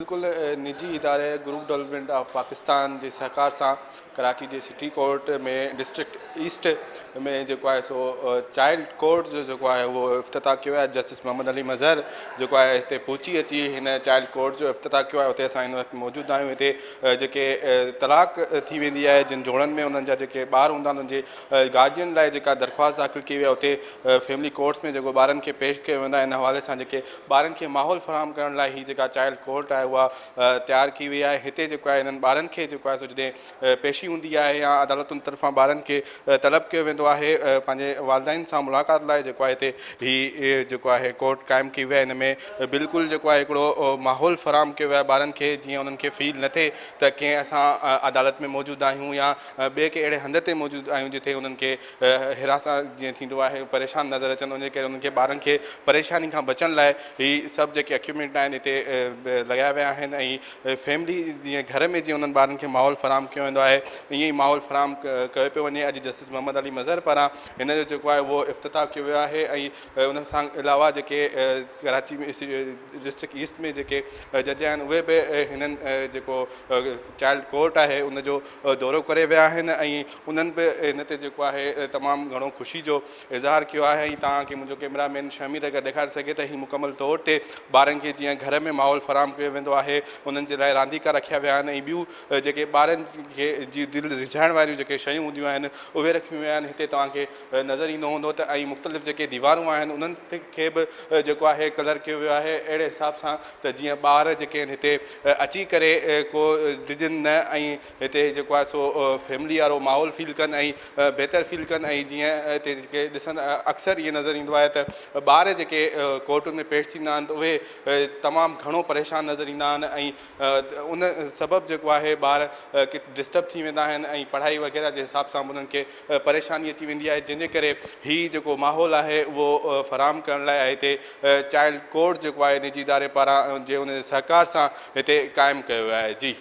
بلڪل نجي اداري گروپ ڊولپمينٽ آف پاڪستان جي سهڪار سان ڪراچي جي سٽي ڪورٽ ۾ ڊسٽرڪٽ ايسٽ ۾ جيڪو آهي سو چائلڊ ڪورٽ جو جيڪو آهي اهو افتتاح ڪيو آهي. جسٽس محمد علي مظهر جيڪو آهي هتي پهچي اچي هن چائلڊ ڪورٽ جو افتتاح ڪيو آهي. اتي اسان هن وقت موجود آهيون. هتي جيڪي طلاق ٿي ويندي آهي جن جوڙن ۾ انهن جا جيڪي ٻار هوندا آهن انهن جي گارجين لاء جيڪا درخواست داخل ڪئي وئي آهي اتي فيملي ڪورٽس ۾ جيڪو ٻارن کي پيش ڪيو ويندو آهي. ان حوالي سان جيڪي ٻارن کي ماحول فراهم ڪرڻ لاء هي جيڪا چائلڊ ڪورٽ آهي اها تيار ڪئي وئي آهي. هتي جيڪو آهي انهن ٻارن کي جيڪو آهي سو جڏهن پيشي هوندي آهي يا عدالتن طرفان ٻارن کي طلب ڪيو ويندو آهي پنهنجي والدين سان ملاقات لاء جيڪو آهي هتي هي جيڪو آهي ڪورٽ قائم ڪئي وئي آهي. ان ۾ بلڪل جيڪو آهي هڪڙو ماحول فراهم ڪيو ويو آهي ٻارن کي جيئن انهن کي فيل نه ٿئي ته ڪنهن اسان عدالت ۾ موجود آهيون يا ٻئي ڪنهن اهڙي هنڌ تي موجود آهيون جتي انهن کي هراسان جيئن ٿيندو آهي پريشان نظر اچن. ان جي ڪري انهن کي ٻارن کي پريشاني کان بچڻ لاء هي سڀ جيڪي اڪيوپمينٽ آهن هتي لڳايا ويا آهن ۽ فيملي جيئن گهر ۾ جيئن انهن ٻارن کي ماحول فراهم ڪيو ويندو آهي ائين ئي ماحول فراهم ڪيو پيو وڃي. اڄ جسٽس محمد علي مظهر پاران هن جو جيڪو آهي اهو افتتاح ڪيو ويو آهي ۽ ان سان علاوه جيڪي ڪراچي ۾ ڊسٽرڪٽ ايسٽ ۾ جيڪي جج آهن اهي به هنن جيڪو چائلڊ ڪورٽ آهي ان جو دورو ڪري ويا آهن ۽ انهن به هن تي جيڪو آهي تمام گهڻو خوشي جو اظهار ڪيو آهي. ۽ توهان کي منهنجو ڪئميرا مين شهمير اگر ڏيکاري سگهي ته هي مڪمل طور تي ٻارن کي جيئن گهر ۾ ماحول فراهم ڪيو ويندو آهي انهن جي لاء رانديڪا رکيا ويا آهن ۽ ٻيون جيڪي ٻارن کي جي دل ريجهائڻ واريون جيڪي شيون هونديون آهن اهي رکيون ويون آهن. هتي توهان کي نظر ايندو هوندو ته ۽ مختلف جيڪي ديوارون آهن انهن کي به جيڪو آهي ڪلر ڪيو ويو آهي اهڙي حساب سان ته جيئن ٻار جيڪي آهن هتي اچي ڪري ڪو ڊڄن نه ۽ هتي جيڪو آهي سو فيملي وارو ماحول فيل ڪن ۽ بهتر فيل ڪن. ۽ جيئن هتي جيڪي ڏسن اڪثر ائين نظر ايندو آهي ته ٻار جيڪي ڪورٽن ۾ پيش ٿيندا آهن ته اهي تمام گهڻو پريشان نظر ايندا آهن ۽ ان سبب جيڪو آهي ٻار ڊسٽرب ٿي ويندا آهن ۽ پڙهائي وغيره جي حساب سان به انهن کي پريشاني اچي ويندي آهي، جنهن جي ڪري هي جيڪو ماحول آهي اهو فراهم ڪرڻ لاء هتي چائلڊ ڪورٽ جيڪو آهي نجي اداري پاران جي ان سهڪار سان هتي قائم ڪيو ويو آهي. جي.